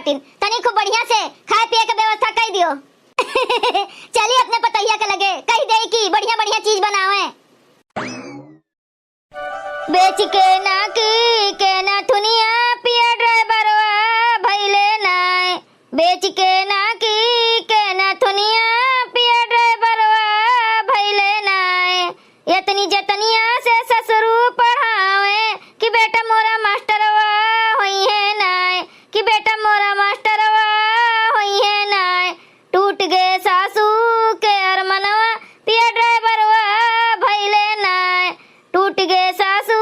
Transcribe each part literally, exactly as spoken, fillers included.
तनी खूब बढ़िया से खाए पिए के व्यवस्था कइ दियो। चली अपने पतोहिया के लगे, कहि देई कि बढ़िया बढ़िया चीज बनावे। बेच के नाकी के नथुनिया पिया ड्राइवरवा भइले नाय। बेच के नाकी के नथुनिया पिया ड्राइवरवा भइले नाय। यतनी जतनिया से ससुरू पढ़ावे कि बेटा मोरा मास्टरवा होइहे नाय, कि बेटा मोरा मास्टरवा होइहे नाय। टूट गे सासू के अरमनवा, पिया ड्राइवरवा भइले नाय। टूट गे सासू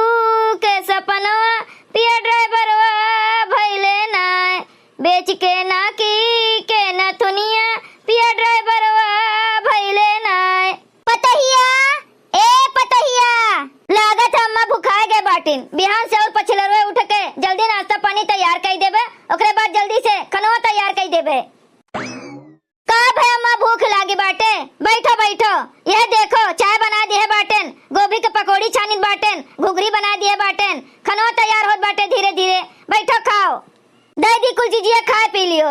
के सपनवा, पिया ड्राइवरवा भइले नाय। बेच के नाकी के नथुनिया, पिया ड्राइवरवा भइले नाय। पतोहिया, ए पतोहिया, लागत है अम्मा भुखाए गए बाटिन। बिहान से और पछिलरवे उठ के जल्दी नाश्ता पानी तैयार कइ देबे, ओकरे बाद जल्दी से खनवा तैयार कइ देबे। का भय अम्मा, भूख लागी बाटे? बैठो, बैठो। यह देखो, चाय बना दिहे बाटेन, गोभी के पकौड़ी छानित बाटेन, घुघरी बना दिहे बाटेन, खनवा तैयार होत बाटे धीरे धीरे। बैठो, खाओ। दइ दी कुल चीजिया, खाए पी लियो।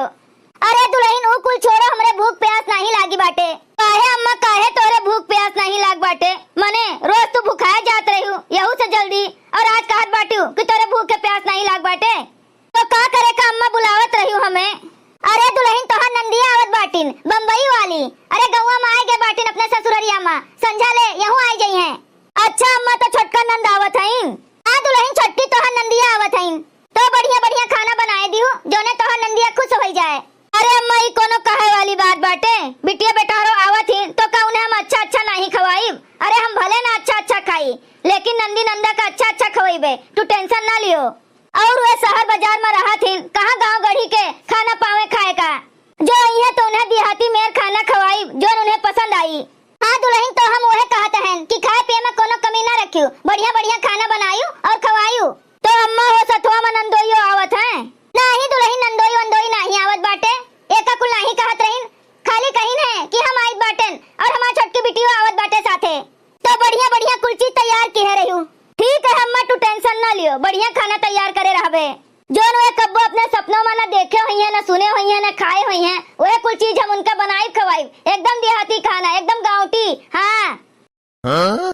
अरे दुलहिन, ऊ कुल छोड़ो, हमरे भूख प्यास नाहीं लागी बाटे। काहे अम्मा, काहे तोहरे भूख प्यास नाहीं लाग बाटे? मने रोज तू भुखाए जात रहिउ, यहू से जल्दी, और आज कहत बाटिउ कि तोहरे भूख के प्यास नाहीं लाग बाटे। तो का करे का अम्मा, बुलावत रहिउ हमें? अरे दुलहिन, तोहार नंदिया आवत बाटिन, बम्बई वाली। अरे गौवा मा आइ गए बाटिन अपने ससुररिया मा, संझा ले यहू आइ जइहें। अच्छा अम्मा, तो छोटका नंद आवत हइन? हाँ दुलहिन, छोटकी तोहार नंदिया आवत हइन, तो बढ़िया बढ़िया खाना बनाए दिहु, जौने तोहार नंदिया खुश होइ जाए। अरे अम्मा, ई कोनो कहे वाली बात बाटे? बिटिया बेटारो आवत ही तो का उन्हें हम अच्छा अच्छा नाहीं खवाइब? अरे हम भले ना अच्छा अच्छा खाई, लेकिन नंदी नंदा का अच्छा अच्छा खवइबे, तू tension ना लियो। और वे शहर बाजार मा रहत हिन, कहाँ गाँव गढ़ी के खाना पावे खाए का? जो अइहें तो उन्हें देहाती मेर खाना खवाइब, जौन उन्हें पसंद आई। हाँ दुलहिन, तो हम उहे कहत हन कि खाए पिए मा कोनो कमी ना रखियो, बढ़िया बढ़िया खाना बनायु और खवायु। तो अम्मा हो सथवा मा नंदोइयो आवत हैं? नाहीं दुलहिन, नंदोई वंदोई नाहीं आवत बाटे, एका कुल नाहीं कहत रहिन, खाली कहिन है कि हम आइत बाटेन और हमार छोटकी बिटियो आवत बाटे साथे। तो बढ़िया बढ़िया कुल चीज तैयार किहे रहिउ। ठीक है अम्मा, तू tension ना लियो, बढ़िया खाना तैयार करे रहबे। जौन वे कब्बो अपने सपनों मा ना देखे होइहें, ना सुने होइहें, ना खाए होइहें, वह कुल चीज हम उनका बनाइब खवाइब। एकदम देहाती खाना, एकदम गाँवटी। हाँ। हाँ?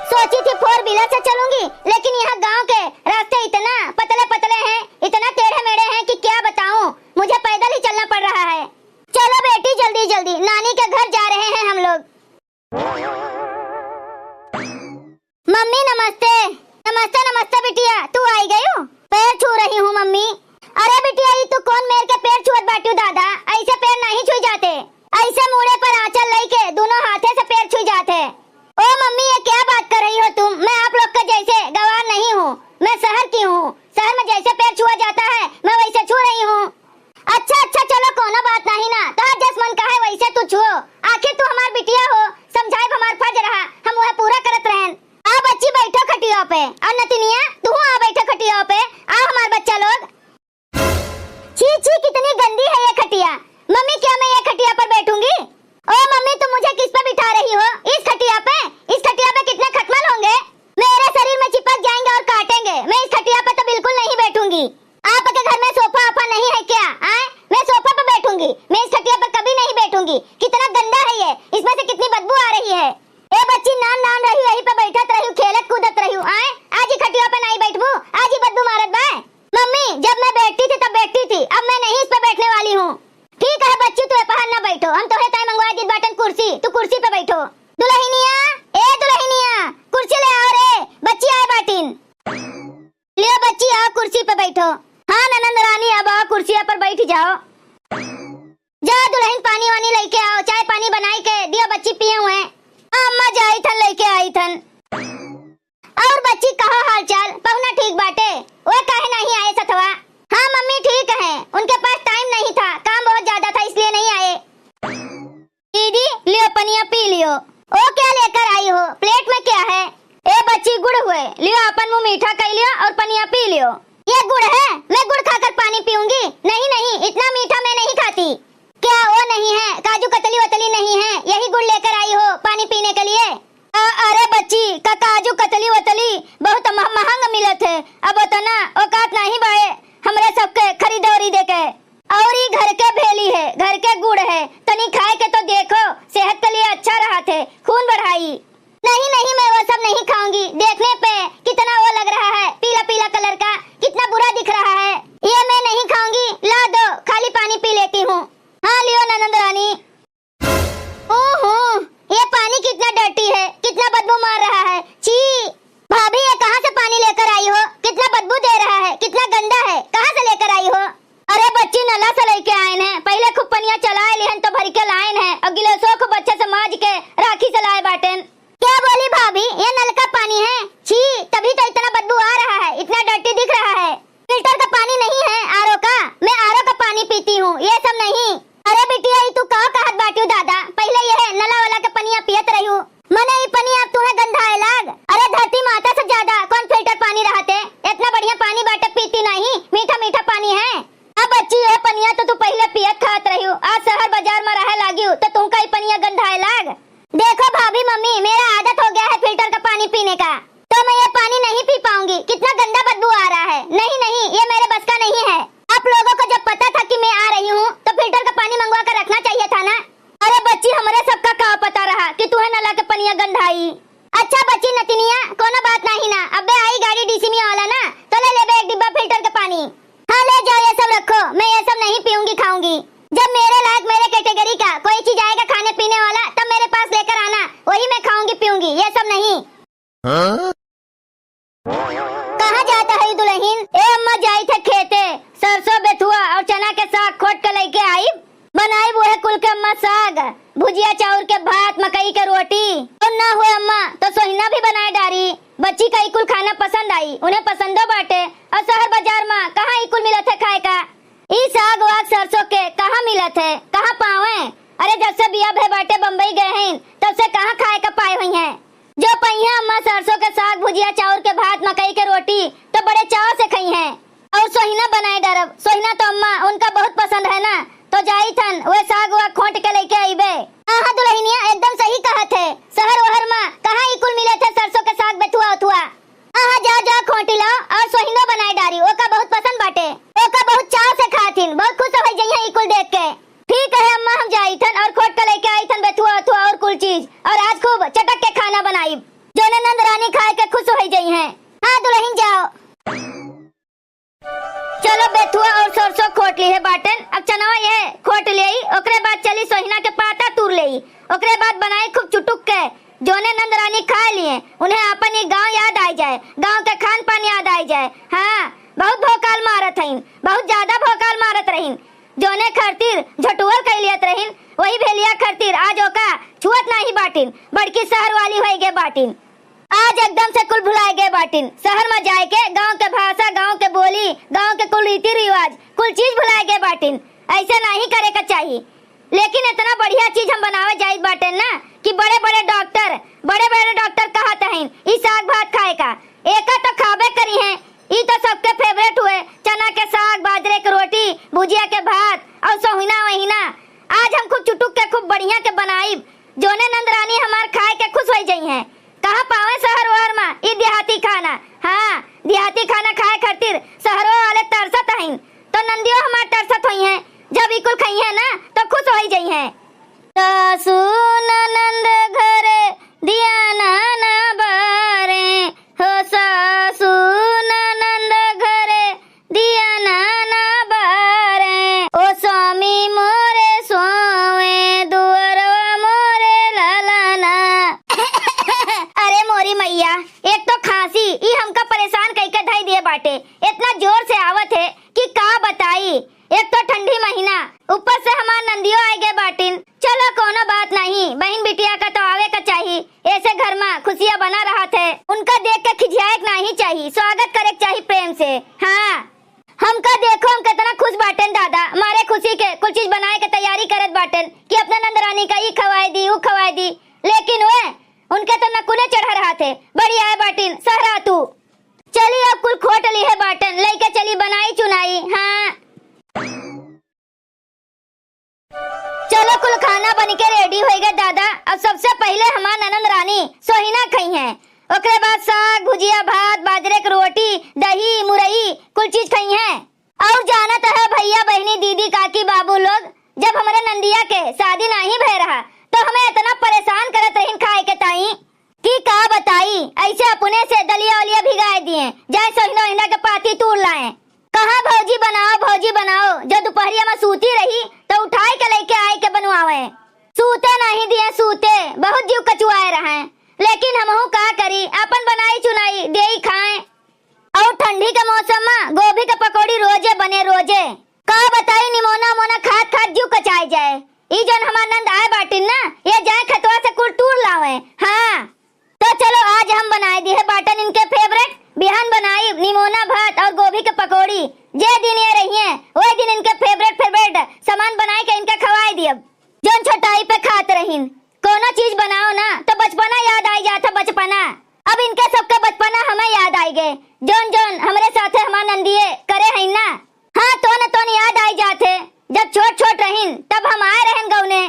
सोची थी four wheeler से चलूंगी, लेकिन यहाँ गांव के रास्ते इतना पतले पतले हैं, इतना टेढ़े मेढ़े हैं कि क्या बताऊं, मुझे पैदल ही चलना पड़ रहा है। चलो बेटी, जल्दी जल्दी, नानी के घर जा रहे हैं हम लोग। मम्मी नमस्ते। नमस्ते नमस्ते बिटिया, तू आइ गयू? पैर छू रही हूँ मम्मी। अरे बिटिया, ई तू कौन मेर के पैर छुअत बाटिउ दादा? ऐसे पैर नाहीं छुई जाते। ऐसे मूड़े पर आंचल लइके दोनों हाथे से पैर छुई जाते। ओ मम्मी, ये क्या बात कर रही हो तुम? मैं आप लोग का जैसे गंवार नहीं हूँ, मैं शहर की हूँ। शहर में जैसे पैर छुआ जाता है, मैं वैसे छू रही हूँ। अच्छा अच्छा, चलो कौनो बात नाहीं ना, तोहार जस मन कहे वैसे तू छुओ। आखिर तू हमार बिटिया हो, समझाइब हमार फर्ज रहा, हम वह पूरा करत रहेन। आ बच्ची, बैठो खटिया पे। और नतिनिया, तू आ बैठो खटिया पे। आ हमार बच्चा लोग। छी छी, कितनी गंदी है ये खटिया। मम्मी, क्या मैं ये खटिया पर बैठूंगी? ओ मम्मी, तुम मुझे किस पे बिठा रही हो? इस खटिया पे? इस खटिया पे कितने खटमल होंगे। मेरे शरीर में चिपक जाएंगे और काटेंगे। मैं इस खटिया पे तो बिल्कुल नहीं बैठूंगी। आपके घर में सोफा ओफा नहीं है क्या? आए, मैं सोफा पे बैठूंगी, मैं इस खटिया पर कभी नहीं बैठूंगी। कितना गंदा है ये, इसमें से कितनी बदबू आ रही है। ए बच्ची, नान नान रही, यहीं पे बैठत रही, खेलत कूदत रही। आए, आज ही खटिया पे नहीं बैठबू, आज ही बदबू मारत बा। मम्मी, जब मैं बैठती थी तब बैठती थी, अब मैं नहीं इस पे बैठने वाली हूँ। ठीक है बच्ची, तू ए पहाड़ ना बैठो, हम तोहे ताई मंगवा दीत बाटन कुर्सी, तू कुर्सी पे बैठो। दुलहिनिया, ए दुलहिनिया, कुर्सी ले आओ रे, बच्ची आए बाटिन। लियो बच्ची, आओ कुर्सी पे बैठो। हाँ ननंद रानी, अब आओ कुर्सिया पर बैठ जाओ। जा दुलहिन, पानी वानी लइके आओ, चाय पानी बनाई के दियो, बच्ची पिए हुए। हाँ अम्मा, जाई थन, लइके आई थन। और बच्ची, कहो हाल चाल, पहुना ठीक बाटे? वे काहे नहीं आए सथवा? हाँ मम्मी, ठीक है, उनके पास time नहीं था, काम बहुत ज्यादा था, इसलिए नहीं आए। दीदी, लियो पनिया पी लियो। ओ, क्या लेकर आई हो? प्लेट में क्या है? ए बच्ची, गुड़ हुए, लियो अपन मुंह मीठा कर लियो और पनिया पी लियो। ये गुड़ है? मैं गुड़ खाकर पानी पीऊंगी? नहीं, नहीं, इतना मीठा मैं नहीं खाती। क्या वो नहीं है, काजू कतली वतली नहीं है, यही गुड़ लेकर आई हो पानी पीने के लिए? अ-, अरे बच्ची, का काजू कतली वतली बहुत मह-, महंग मिल से लइके आएन है, पहिले खूब पनिया चलाए लिहन तो भरि के लाएन है और गिलासो खूब अच्छे से माज के राखी से लाए बाटेन। क्या बोली भाभी, ये नल का पानी है? छी, तभी तो इतना बदबू आ रहा है, इतना dirty दिख रहा है। Filter का पानी नहीं है, आरओ का। मैं आरओ का पानी पीती हूँ, ये सब नहीं। अरे बिटिया, ई तू का कहत बाटिउ दादा? पहिले यह नला वाला के पनिया पियत रहिउ, मने ई पनिया अब तुहे गंधाए लाग। अरे धरती माता से ज्यादा कौन filter पानी रहते? इतना बढ़िया पानी बाटे, पीती नहीं, मीठा मीठा पानी है। अब बच्ची, यह पनिया तो तू पहिले पियत खात रहिउ, आज शहर बाजार में रहे लागिउ तो तुमका ई पनिया गंधाए लाग। देखो भाभी, मम्मी, मेरा आदत हो गया है filter का पानी पीने का, तो मैं ये पानी नहीं पी पाऊंगी। कितना गंदा बदबू आ रहा है। नहीं, नहीं, ये मेरे बस का नहीं है। आप लोगों को जब पता था कि मैं आ रही हूँ, तो filter का पानी मंगवा कर रखना चाहिए था ना। अरे बच्ची, हमरे सबका का पता रहा कि तुहे नला के पनिया गंधाई। अच्छा बच्ची नतिनिया, कोनो बात नहीं ना, अबे आई गाड़ी डीसी मियाँ वाला ना, तो ले लेबे एक डिब्बा filter के पानी। हाँ, ले जाओ, ये सब रखो, मैं ये सब नहीं पीऊंगी खाऊंगी। जब मेरे लायक, मेरे category का कोई चीज आएगा खाने पीने वाला, तब मेरे पास लेकर आना, वही मैं खाऊंगी पीऊंगी, ये सब नहीं। हाँ? कहाँ जात हई दुलहिन? ए अम्मा, जाइत है खेते, सरसों, बेथुआ और चना के साग खोट के लइके आइब। बनाइब उहे कुल के अम्मा साग, भुजिया चाउर के भात, मकई के रोटी। और ना हुए अम्मा, तो सोहिना भी बनाए डारी। बच्ची का ई कुल खाना पसंद आई, उन्हें पसंदो बाटे। और शहर बाजार मा कहाँ ई कुल मिलत है खाए का? ई साग वाग सरसों के कहाँ मिलत है, कहाँ पावे? अरे जब से बिया भे बाटे बम्बई गए हैं, तब से कहाँ खाए का पाए हुई हैं? जो पहिया अम्मा सरसों के साग, भुजिया, चाउर के भात, मकई के रोटी तो बड़े चाव से खई हैं। और सोहिना बनाए डारब, सोहिना तो अम्मा उनका बहुत पसंद है ना, तो जाई थन वे साग वाग खोट के लइके अइबे। हाँ हाँ दुलहिनिया, एकदम सही कहत है, शहर वहर मा कहाँ ई कुल मिलत है सरसों के साग, बेथुआ उथुआ। हाँ हाँ, जा जा खोटी लाओ और सोहिनो बनाए डारी, ओका बहुत पसंद बाटे, ओका बहुत चाव से खाथिन, बहुत खुश होइ जइहैं ई कुल देख के। ठीक है अम्मा, हम जाई थन और खोट के लइके आई थन बेथुआ उथुआ और कुल चीज, और आज खूब चटक के खाना बनाइब, जोने नंद रानी खाए के खुश होइ जइहैं। हाँ दुलहिन जाओ। चलो बेथुआ और सरसों खोट लिहे बाटेन, अब चनवा यह खोट लेई, ओकरे बाद चली सोहिना के पाता तूर लेई, ओकरे बाद बनाई खूब चुटुक के, जोने नंद रानी खाए लिए, उन्हें आपन ई गाँव याद आइ जाए, गाँव के खान पान याद आइ जाए। हाँ, बहुत भौकाल मारत हईन, बहुत ज्यादा भौकाल मारत रहीन। जोने खरतिर झटुअल कइ लियत रहीन, वही भेलिया खरतिर आज ओका छुअत नाहीं बाटिन, बड़की शहर वाली होइ गए बाटिन। आज एकदम से कुल भुलाए गए बाटिन। शहर मा जाए के गाँव के भाषा, गाँव के बोली, गाँव के कुल रीति रिवाज, कुल चीज भुलाए गए बाटिन। ऐसे नाहीं करे का चाही। लेकिन इतना बढ़िया चीज हम बनावे जाइत बाटेन ना कि बड़े बड़े डॉक्टर, बड़े बड़े डॉक्टर कहत हईन ई साग भात खाए का। एका तो खाबे करिहैं, ई तो सबके favourite हुए, चना के साग, बाजरे के रोटी, भुजिया के भात और सोहिना वहिना। आज हम खूब चुटुक के खूब बढ़िया के बनाइब, जोने नंद रानी हमार खाए के खुश होइ जइहैं। कहाँ पावे शहर वहर मा ई देहाती खाना? हाँ, देहाती खाना खाए खातिर शहरो वाले तरसत हईन, तो नंदियो हमार तरसत होइहैं। जब ई कुल खइहैं ना, तो खुश होइ जइहैं। सासू ननंद घरे दिया ना ना बारे, हो सासू ननंद घरे दिया ना ना बारे, ओ स्वामी मोरे सोवे दुअरवा मोरे ललना। अरे मोरी मैया, एक तो खांसी, ई हमका परेशान कइके धइ दिए बाटे, इतना जोर से आवत है कि का बताई। एक तो ठंडी महीना, ऊपर से हमार नंदियो आइ गए बाटिन। चलो कोनो बात नाहीं, बहिन बिटिया का तो आवे का चाही, ऐसे घर मा खुशिया बना रहत है। उनका देख के खिझियाए के नाहीं चाही, स्वागत करे के चाही प्रेम से। हाँ, हमका देखो, हम कितना खुश बाटेन दादा, मारे खुशी के कुल चीज बनाए के तैयारी करत बाटेन कि अपना नंद रानी का ई खवाए दी, ऊ खवाए दी, लेकिन वे उनके तो नकुने चढ़ा रहत है, बड़ी आए बाटिन सहरा तू। चली अब कुल खोट लिहे बाटेन, लइके चली बनाई चुनाई। हाँ। चलो, कुल खाना बनिके ready होइ गए दादा। अब सबसे पहिले हमार ननंद रानी सोहिना खइहैं, ओकरे बाद साग, भुजिया, भात, बाजरे के रोटी, दही, मुरई, कुल चीज खइहैं। और जानत है भइया, बहिनी, दीदी, काकी, बाबू लोग, जब हमरे नंदिया के शादी नाहीं भए रहा, तो हमें इतना परेशान करत रहीन खाए के ताईं। कि का बताई, ऐसे अपने से दलिया उलिया भिगाए दिए, जाए सोहिना ओहिना के पाती तूर लाए। कहाँ भौजी बनाओ, भौजी बनाओ, जो दुपहरिया मा सूती रही तो उठाए के लइके आए के बनवावे। सूते नाहीं दिए, सूते, बहुत जीव कचुआए रहे, लेकिन हमहू का करी, अपन बनाई चुनाई देई खाए। और ठंडी के मौसम मा गोभी के पकौड़ी रोजे बने, रोजे। का बताई, निमोना मोना खात खात जीव कचाई जाए। ई जौन हमार नंद आए बाटिन ना, ये जाए खेतवा से कुल तूर लावे। हाँ, तो चलो आज हम बनाए दिहे बाटन इनके favourite। बिहान बनाई निमोना भात और गोभी के पकौड़ी। जे दिन ये रहिए, वही दिन इनके favourite favourite सामान बनाए के इनके खवाए दियब। जौन छोटाई पे खात रहिन, कोनो चीज बनाओ ना तो बचपना याद आई जात है, बचपना। अब इनके सबके बचपना हमें याद आई गए, जौन जौन हमरे साथे हमार नंदिये करे हैं ना। हाँ, तोन तोन याद आई जात है, जब छोट छोट रहिन तब हम आए रहन गौने,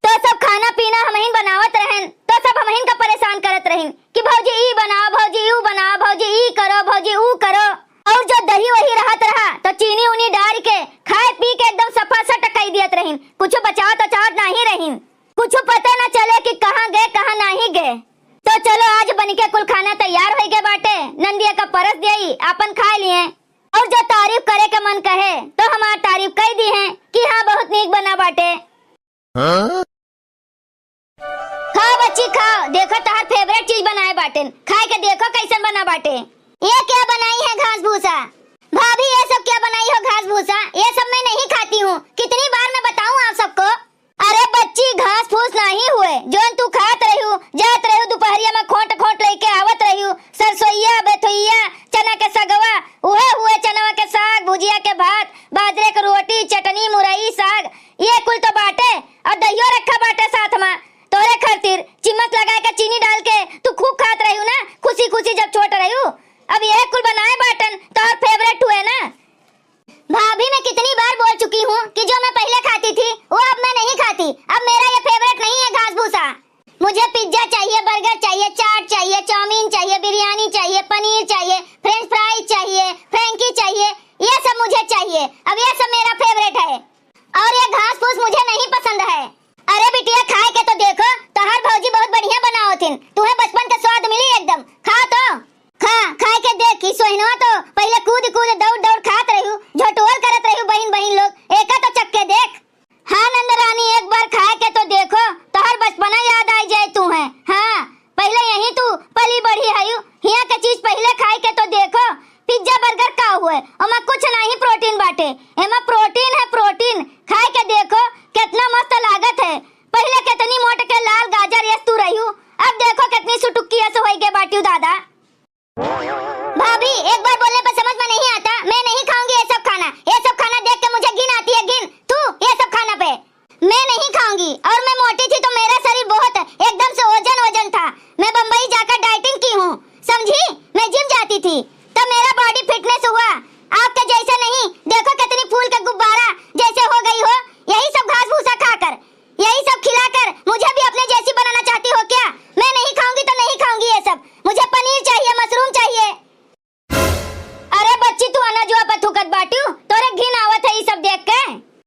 तो सब खाना पीना हमहिन बनावत रहन, तो सब हमहिन का परेशान करत रहिन कि भौजी ई बनाओ, भौजी ऊ बनाओ, भौजी ई करो, भौजी ऊ करो। और जो दही वही रहत रहा तो चीनी उनी डाल के खाए पी के एकदम सफा सट कई दियत रहिन, कुछ बचावत अचावत नहीं रहिन, कुछ पता न चले कि कहाँ गए कहाँ नहीं गए। तो चलो आज बन के कुल खाना तैयार हो गए बाटे, नंदिया का परस दियई, आपन खा लिए। और जो तारीफ करे के मन कहे तो हमार तारीफ कई दिहे कि हाँ, बहुत नीक बना बाटे। हाँ? खाओ बच्ची खाओ, देखो तोहार favourite चीज बनाए बाटेन, खाए के देखो कैसन बना बाटे। ये क्या बनाई है घास भूसा? भाभी ये सब क्या बनाई हो घास भूसा? ये सब मैं नहीं खाती हूँ, कितनी बार मैं बताऊँ आप सबको? अरे बच्ची, घास फूस नाही हुए, जौन तू खात रहिउ, जात रहिउ, दुपहरिया में खोंट खोंट लेके आवत रहिउ, सरसोइया, बेथुइया, चना के सगवा, उहे हुए चनवा के साग, भुजिया के भात, बाजरे के रोटी, चटनी, मुरई, साग, ये कुल तो बाटे, और दहियो रखा बाटे साथ में। तोरे खातिर चिम्मच लगाए के चीनी डाल के तू खूब खात रहिउ ना, खुशी खुशी जब छोट रहिउ। अब ये कुल बनाए बाटन, तोहर favourite हुए ना। भाभी, मैं कितनी बार बोल चुकी हूँ कि जो मैं पहले खाती थी, वो अब मैं नहीं खाती। अब मेरा ये favourite नहीं है घास भूसा। मुझे पिज्जा चाहिए, बर्गर चाहिए, चाट चाहिए, चाउमीन चाहिए, बिरयानी चाहिए, पनीर चाहिए, फ्रेंच फ्राइज चाहिए, फ्रैंकी चाहिए, ये सब मुझे चाहिए। अब ये सब मेरा favourite है और ये घास फूस मुझे नहीं पसंद है। अरे बिटिया, खाए के तो देखो, तोहार भौजी बहुत बढ़िया बनावत हिन, तुम्हें बचपन के स्वाद मिली एकदम। खाओ तो। खा, खाए के देख, ई सोहिनवा तो पहिले कूद कूद दौड़ दौड़ खात रहिउ, झोटुअल करत रहिउ बहिन बहिन लोग, एका तो चख के देख। हाँ नंद रानी, एक बार खाए के तो देखो, तोहर बचपना याद आई जाए तू है। हाँ, पहिले यहीं तू पली बढ़ी हयू, हियाँ के चीज पहिले खाए के तो देखो। पिज्जा बर्गर का हुए, ओमा कुछ नाही प्रोटीन बाटे, एमा प्रोटीन है प्रोटीन। खाए के देखो, कितना मस्त लागत है। पहिले कितनी मोट के लाल गाजर यस तू रहिउ, अब देखो कितनी सुटुक्की यस होई गे बाटिउ दादा। भाभी, एक बार बोलने पर समझ में नहीं आता, मैं नहीं खाऊंगी ये सब खाना। ये सब खाना देख के मुझे घिन आती है, घिन। थू, ये सब खाना पे। मैं नहीं खाऊंगी, और मैं मोटी थी तो मेरा शरीर बहुत एकदम से ओजन ओजन था। मैं बम्बई जाकर डाइटिंग की हूँ, समझी? मैं जिम जाती थी, तब मेरा बॉडी फिटनेस हुआ। आपके जैसे नहीं, देखो कितनी फूल के गुब्बारा जैसे हो गई हो, यही सब घास भूसा खाकर। यही सब खिलाकर मुझे भी अपने जैसी बनाना चाहती हो क्या? मैं नहीं खाऊंगी तो नहीं खाऊंगी ये सब। मुझे पनीर चाहिए, मशरूम चाहिए। अरे बच्ची, तू अनाजुआ पर थूकत बाटिउ, तोरे घिन आवत है ई सब देख के?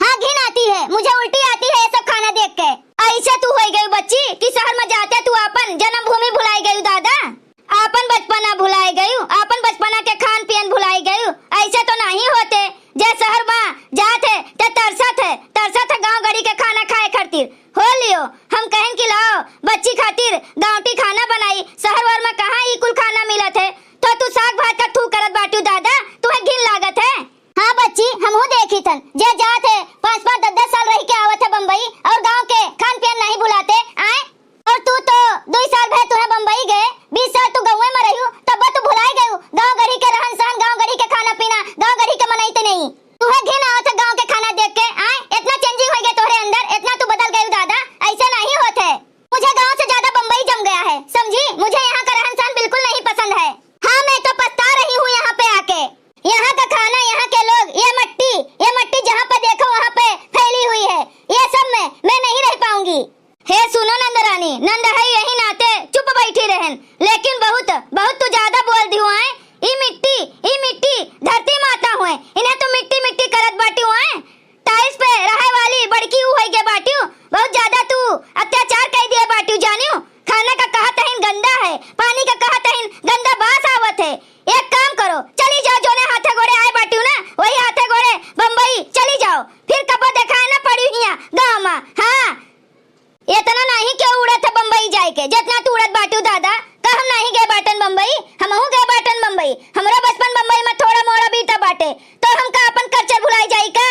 हाँ, घिन आती है, मुझे उल्टी आती है ये सब खाना देख के। ऐसे तू होई गई बच्ची कि शहर में जाते तू आपन जन्मभूमि भुलाई गई दादा। आपन बचपना भुलाए गयू, आपन बचपना के खान पियन भुलाए गयू। ऐसे तो नहीं होते, जे शहर मा जात है, ते तरसत है, तरसत है गाँव गड़ी के खाना खाए खातिर। हो लियो, हम कहन कि लाओ, बच्ची खातिर गाँवटी खाना बनाई, शहर वर मा कहाँ ई कुल खाना मिलत है, तो तू साग भात का थू करत बाटू दादा, तुहे घिन लागत है। हाँ बच्ची, हमहू देखी थन, जे जात है, पाँच पाँच दस दस साल रह के आवत है बम्बई, और गाँव के खान पियन नहीं भुलाते, आए? और तू तो दुई साल भर तुहे बम्बई गए, बीस साल तू गाँवे में रह्यू, तब तू भुलाई गयू गाँव गढ़ी के रहन सहन, गाँव गढ़ी के खाना पीना, गाँव गढ़ी के मनई ते नहीं। तुहे घिन आवत है गाँव के खाना देख के, आए? इतना चेंजिंग हो गया तोहरे अंदर, इतना तू बदल गयू दादा, ऐसे नहीं होत है। मुझे गाँव से ज्यादा बम्बई जम गया है, समझी? मुझे यहाँ का रहन सहन बिल्कुल नहीं पसंद है। हाँ, मैं तो पछता रही हूँ यहाँ पे आके। यहाँ का खाना, यहाँ के लोग, ये मट्टी, ये मट्टी जहाँ पे देखो वहाँ पे फैली हुई है। ये सब में मैं नहीं रह पाऊंगी। हे सुनो नंद रानी, नंद है यही नाते चुप बैठी रहन, लेकिन बहुत, बहुत तू ज्यादा बोल दिहु आए। ई मिट्टी, ई मिट्टी धरती माता हुए, इन्हें तू मिट्टी मिट्टी करत बाटी हुए। टाइल्स पे रहे वाली बड़की ऊ होई गे बाटियो, बहुत ज्यादा तू अत्याचार कर दिए बाटियो जानियो। खाना का कहत हइन गंदा है, पानी का कहत हइन गंदा बास आवत है। एक काम करो, चली जाओ, जोने हाथे गोड़े आए बाटियो ना, वही हाथे गोड़े बम्बई चली जाओ, फिर कबो देखाए ना पड़ी हियाँ गाँव मा। हाँ, इतना नहीं क्यों उड़त है बम्बई जाए के, जितना तू उड़त बाटियो दादा। का हम नहीं गए बाटन बम्बई? हमहू गए बाटन बम्बई। हमरो बचपन बम्बई मा थोड़ा मोड़ा बीता बाटे, तो हमका अपन कल्चर भुलाई जाई का?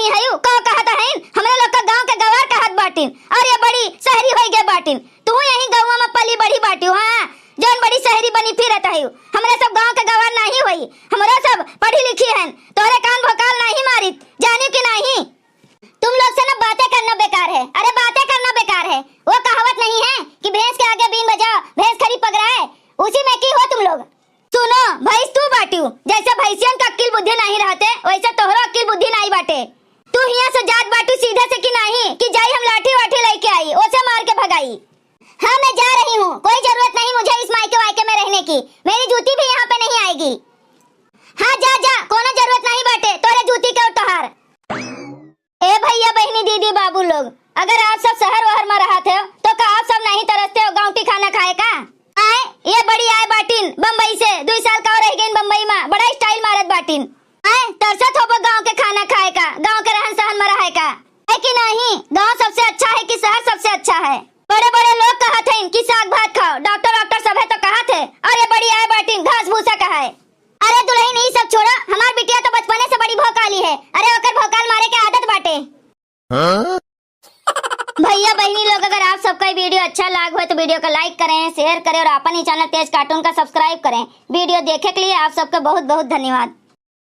हयू, का कहत हईन? हमरे लोग का गाँव के गवार कहत बाटिन। अरे बड़ी शहरी होई गए बाटिन। तू यही गाँव में पली बड़ी बाटिउ, हाँ? जौन बड़ी शहरी बनी फिरत हयू। हमरे सब गाँव के गवार नाही होई। हमरे सब पढ़ी लिखी हन। तोहरे कान भोकाल नाही मारित, जानिउ कि नाही? तुम लोग से ना बातें करना बेकार है। अरे बातें करना बेकार है। वो कहावत नहीं है कि भैंस के आगे बीन बजाओ, भैंस खड़ी पगराए। उसी में की हो तुम लोग। सुनो, भैंस तू बाटिउ, जैसे भैंसियन का अक्किल बुद्धि नाही रहते, वैसे तोहरो अक्किल बुद्धि नाही बाटे। तू हियां से जात बाटिउ सीधे से कि नाही, कि जाई हम लाठी वाठी लेके आई, ओसे मार के भगाई। हाँ, मैं जा रही हूँ, कोई जरूरत नहीं मुझे इस मायके वायके में रहने की। मेरी जूती भी यहाँ पे नहीं आएगी। हाँ, जा, जा, कोनो जरूरत नहीं बाटे तोरे जूती के और तोहार। ए भैया, बहिनी, दीदी, बाबू लोग, अगर आप सब शहर वहर में रहत हो, तो का आप सब नहीं तरसते हो गाँवटी खाना खाए का? आए, ये बड़ी आए बाटिन बम्बई से, दुई साल का और रह गईन बम्बई में, बड़ा style मारत बाटिन। आए, तरसत होबो गाँव के खाना खाए का, गाँव के रहन सहन में रहे का, है कि नहीं? गाँव सबसे अच्छा है कि शहर सबसे अच्छा है? बड़े बड़े लोग कहत हैं कि साग भात खाओ, डॉक्टर वॉक्टर सब है तो कहत है, और ये बड़ी आए बाटिन घास भूसा का है। अरे दुल्हन, ई सब छोड़ो, हमार बिटिया तो बचपने से बड़ी भौकाली है। अरे ओकर भौकाल मारे के आदत बाटे। हाँ? भैया बहिनी लोग, अगर आप सबका ये video अच्छा लाग हो तो video का like करें, share करें और अपन ही channel तेज cartoon का subscribe करें। Video देखे के लिए आप सबका बहुत बहुत धन्यवाद।